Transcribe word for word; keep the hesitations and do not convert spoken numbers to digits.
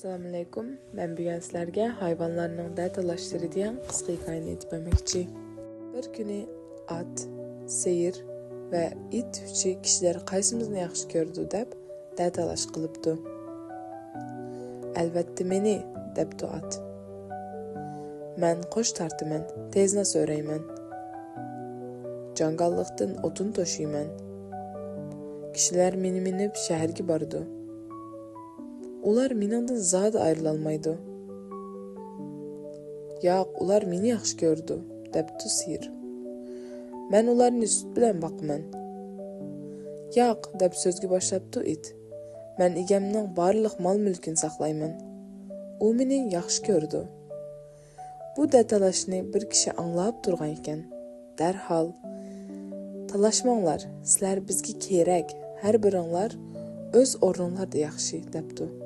ئەسسالامۇئەلەيكۇم. مەن بۈگۈن سىلەرگە ھايۋانلارنىڭ دەتالاشلىرى دېگەن قىسقا ھېكايىنى ئېيتىپ بەرمەكچى. بىر كۈنى ئات، سېيىر ۋە ئىت ئۈچى كىشىلەر قايسىمىزنى ياخشى كۆرىدۇ دەپ دەتالاش قىلىپتۇ. ئەلۋەتتە مېنى، دەپتۇ ئات. مەن قوش تارتىمەن، تېزناس ئۆرەيمەن. جاڭگاللىقتىن ئوتۇن توشۇيمەن. كىشىلەر مېنى مىنىپ شەھەرگە بارىدۇ. ئۇلار مېنىڭدىن زادى ئايرىلالمايدۇ. ياق، ئۇلار مېنى ياخشى كۆرىدۇ، دەپتۇ سېيىر. مەن ئۇلارنى سۈت بىلەن باقىمەن. ياق، دەپ سۆزگە باشلاپتۇ ئىت. مەن ئىگەمنىڭ بارلىق مال-مۈلكىنى ساقلايمەن. ئۇ مېنى ياخشى كۆرىدۇ. بۇ دەتالاشنى بىر كىشى ئاڭلاپ تۇرغان ئىكەن. دەرھال، تالاشماڭلار، سىلەر بىزگە كېرەك، ھەر بىرىڭلار ئۆز ئورنۇڭلاردا ياخشى، دەپتۇ.